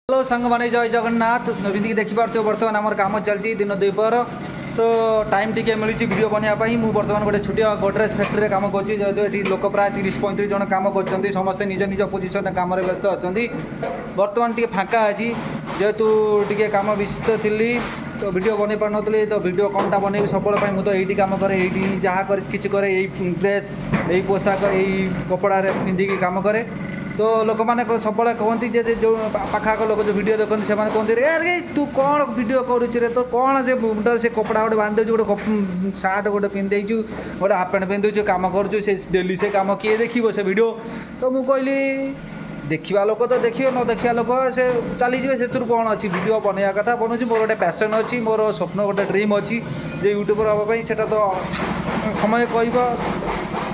Hello ସାଙ୍ଗମାନେ, ଜୟ ଜଗନ୍ନାଥ। ଯେମିତିକି ଦେଖିପାରୁଥିବ, ବର୍ତ୍ତମାନ ଆମର କାମ ଚାଲିଛି ଦିନ ଦ୍ୱିପହର। ତ ଟାଇମ୍ ଟିକେ ମିଳିଛି ଭିଡ଼ିଓ ବନେଇବା ପାଇଁ। ମୁଁ ବର୍ତ୍ତମାନ ଗୋଟେ ଛୋଟିଆ ଗୋଡରେଜ୍ ଫ୍ୟାକ୍ଟ୍ରିରେ କାମ କରୁଛି। ଯେହେତୁ ଏଠି ଲୋକ ପ୍ରାୟ 30-35 ଜଣ କାମ କରୁଛନ୍ତି, ସମସ୍ତେ ନିଜ ନିଜ ପୋଜିସନରେ କାମରେ ବ୍ୟସ୍ତ ଅଛନ୍ତି। ବର୍ତ୍ତମାନ ଟିକେ ଫାଙ୍କା ଅଛି। ଯେହେତୁ ଟିକେ କାମ ବ୍ୟସ୍ତ ଥିଲି, ତ ଭିଡ଼ିଓ ବନେଇ ପାରୁନଥିଲି। ତ ଭିଡ଼ିଓ କ'ଣଟା ବନେଇବି ସବୁବେଳେ ପାଇଁ? ମୁଁ ତ ଏଇଠି କାମ କରେ, ଏଇଠି ଯାହା କରେ କିଛି କରେ, ଏଇ ଡ୍ରେସ୍, ଏଇ ପୋଷାକ, ଏଇ କପଡ଼ାରେ ପିନ୍ଧିକି କାମ କରେ। ତ ଲୋକମାନେ ସବୁବେଳେ କୁହନ୍ତି ଯେ ଯେଉଁ ପାଖଆଖ ଲୋକ ଯେଉଁ ଭିଡ଼ିଓ ଦେଖନ୍ତି, ସେମାନେ କୁହନ୍ତି, "ରେ ଆରେ, ତୁ କ'ଣ ଭିଡ଼ିଓ କରୁଛୁ ରେ? ତ କ'ଣ ସେ ମୁଣ୍ଡରେ ସେ କପଡ଼ା ଗୋଟେ ବାନ୍ଧି ଦେଉଛୁ, ଗୋଟେ ସାର୍ଟ ଗୋଟେ ପିନ୍ଧି ଦେଇଛୁ, ଗୋଟେ ହାଫ୍ ପ୍ୟାଣ୍ଟ ପିନ୍ଧି ଦେଉଛୁ, କାମ କରୁଛୁ ସେ ଡେଲି, ସେ କାମ କିଏ ଦେଖିବ ସେ ଭିଡ଼ିଓ?" ତ ମୁଁ କହିଲି, ଦେଖିବା ଲୋକ ତ ଦେଖିବେ, ନ ଦେଖିବା ଲୋକ ସେ ଚାଲିଯିବେ, ସେଥିରୁ କ'ଣ ଅଛି? ଭିଡ଼ିଓ ବନେଇବା କଥା ବନଉଛି। ମୋର ଗୋଟେ ପ୍ୟାସନ୍ ଅଛି, ମୋର ସ୍ୱପ୍ନ, ଗୋଟେ ଡ୍ରିମ୍ ଅଛି ଯେ ୟୁଟ୍ୟୁବର ହେବା ପାଇଁ। ସେଟା ତ ସମୟ କହିବ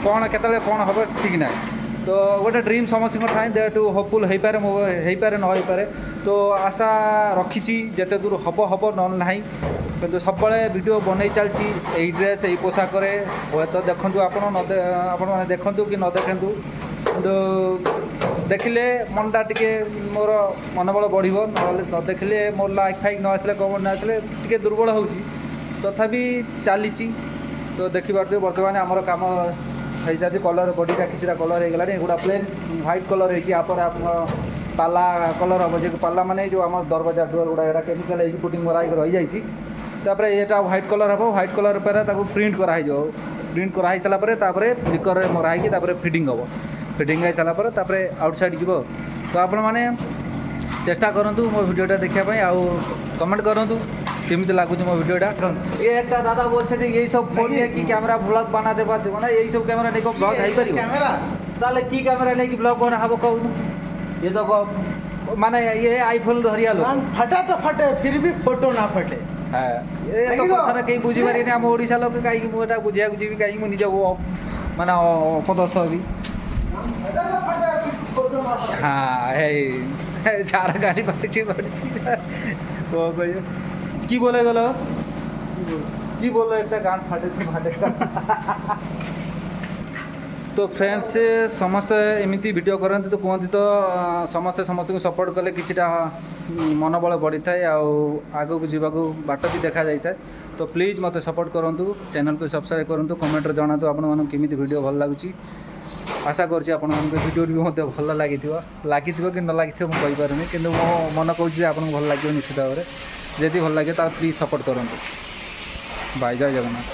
କ'ଣ କେତେବେଳେ କ'ଣ ହେବ, ଠିକ୍ ନାହିଁ। ତ ଗୋଟେ ଡ୍ରିମ୍ ସମସ୍ତଙ୍କର ଥାଏ। That ହୋପଫୁଲ୍ ହେଇପାରେ ମୋ, ହେଇପାରେ, ନ ହେଇପାରେ। ତ ଆଶା ରଖିଛି, ଯେତେ ଦୂର ହେବ ହେବ, ନହେଲେ ନାହିଁ। କିନ୍ତୁ ସବୁବେଳେ ଭିଡ଼ିଓ ବନେଇ ଚାଲିଛି ଏଇ ଡ୍ରେସ୍, ଏଇ ପୋଷାକରେ। ହୁଏତ ଦେଖନ୍ତୁ ଆପଣ, ନ ଆପଣମାନେ ଦେଖନ୍ତୁ କି ନ ଦେଖନ୍ତୁ, କିନ୍ତୁ ଦେଖିଲେ ମନଟା ଟିକେ ମୋର ମନୋବଳ ବଢ଼ିବ। ନହେଲେ ନ ଦେଖିଲେ, ମୋର ଲାଇକ୍ ଫାଇକ୍ ନ ଆସିଲେ, କମେଣ୍ଟ ନ ଆସିଲେ ଟିକେ ଦୁର୍ବଳ ହେଉଛି। ତଥାପି ଚାଲିଛି। ତ ଦେଖିପାରୁଥିବେ, ବର୍ତ୍ତମାନ ଆମର କାମ ହେଇସାରିଛି। କଲର୍ ବଡ଼ିଟା କିଛିଟା କଲର୍ ହେଇଗଲାଣି। ଏଗୁଡ଼ା ପ୍ଲେନ୍ ହ୍ୱାଇଟ୍ କଲର୍ ହେଇଛି। ୟାପରେ ଆପଣ ପାଲା କଲର୍ ହେବ ଯେ ପାଲା ମାନେ ଯେଉଁ ଆମ ଦରବାଜା, ଡୋର୍ ଗୁଡ଼ା, ଏଇଟା କେମିକାଲ୍ ହେଇକି ପୁଟିଂ ମରା ହେଇକି ରହିଯାଇଛି। ତାପରେ ଏଇଟା ହ୍ୱାଇଟ୍ କଲର୍ ହେବ। ହ୍ୱାଇଟ୍ କଲର୍ ପରେ ତାକୁ ପ୍ରିଣ୍ଟ କରାହେଇଯିବ। ପ୍ରିଣ୍ଟ କରାହେଇ ସାରିଲା ପରେ ତାପରେ ଲିକରରେ ମରା ହେଇକି ତାପରେ ଫିଟିଂ ହେବ। ଫିଟିଂ ହେଇସାରିଲା ପରେ ତାପରେ ଆଉଟ୍ ସାଇଡ଼୍ ଯିବ। ତ ଆପଣମାନେ ଚେଷ୍ଟା କରନ୍ତୁ ମୋ ଭିଡ଼ିଓଟା ଦେଖିବା ପାଇଁ ଆଉ କମେଣ୍ଟ କରନ୍ତୁ କେମିତି ଲାଗୁଛି ମୋ ଭିଡ଼ିଓଟା। ଏ একটা দাদা বলছে যে এই সব ফোন নিয়ে কি ক্যামেরা ব্লগ বানাতে পারছে? মানে এই সব ক্যামেরা নিয়ে ব্লগ ହେଇପାରିବ? ক্যামেরা। তাহলে কি ক্যামেরা নেই ব্লগ বানা হবো কହୁନୁ? ଇଏ ତ ମାନେ ଇଏ ଆଇଫୋନ୍ ଧରିଆ ଲୋକ। फटा तो फटे, फिर भी फोटो ना फटे। ହଁ, ଏ ତ ଦେଖିବ? କଥାଟା କେହି ବୁଝିପାରିବେନି ଆମ ଓଡ଼ିଶା ଲୋକ। କାହିଁକି ମୁଁ ଏଟା ବୁଝିବାକୁ ଯିବି? କାହିଁକି ମୁଁ ନିଜ ମାନେ ଅପଦସ୍ଥ ହେବି? फटा तो फटे, फिर फोटो ना फटे। ହଁ, ଏଇ ଯାର ଗାଡ଼ି ପଡ଼ିଛି ପଡ଼ିଛି, କଣ କହିବ? কি বলে গেল? কি বললো? একটা গান ফাটে তো ফাটে। ତ ଫ୍ରେଣ୍ଡସ୍, ସମସ୍ତେ ଏମିତି ଭିଡ଼ିଓ କରନ୍ତି ତ କୁହନ୍ତି ତ ସମସ୍ତେ ସମସ୍ତଙ୍କୁ ସପୋର୍ଟ କଲେ କିଛିଟା ମନୋବଳ ବଢ଼ିଥାଏ ଆଉ ଆଗକୁ ଯିବାକୁ ବାଟ ବି ଦେଖାଯାଇଥାଏ। ତ ପ୍ଲିଜ୍ ମୋତେ ସପୋର୍ଟ କରନ୍ତୁ, ଚ୍ୟାନେଲକୁ ସବସ୍କ୍ରାଇବ୍ କରନ୍ତୁ, କମେଣ୍ଟରେ ଜଣାନ୍ତୁ ଆପଣମାନଙ୍କୁ କେମିତି ଭିଡ଼ିଓ ଭଲ ଲାଗୁଛି। ଆଶା କରୁଛି ଆପଣମାନଙ୍କୁ ଭିଡ଼ିଓ ବି ମଧ୍ୟ ଭଲ ଲାଗିଥିବ। ଲାଗିଥିବ କି ନ ଲାଗିଥିବ ମୁଁ କହିପାରୁନି, କିନ୍ତୁ ମୋ ମନ କହୁଛି ଯେ ଆପଣଙ୍କୁ ଭଲ ଲାଗିବ ନିଶ୍ଚିତ ଭାବରେ। ଯଦି ଭଲ ଲାଗେ, ତାହେଲେ ପ୍ଲିଜ୍ ସପୋର୍ଟ କରନ୍ତୁ। ବାଇ, ଜୟ ଜଗନ୍ନାଥ।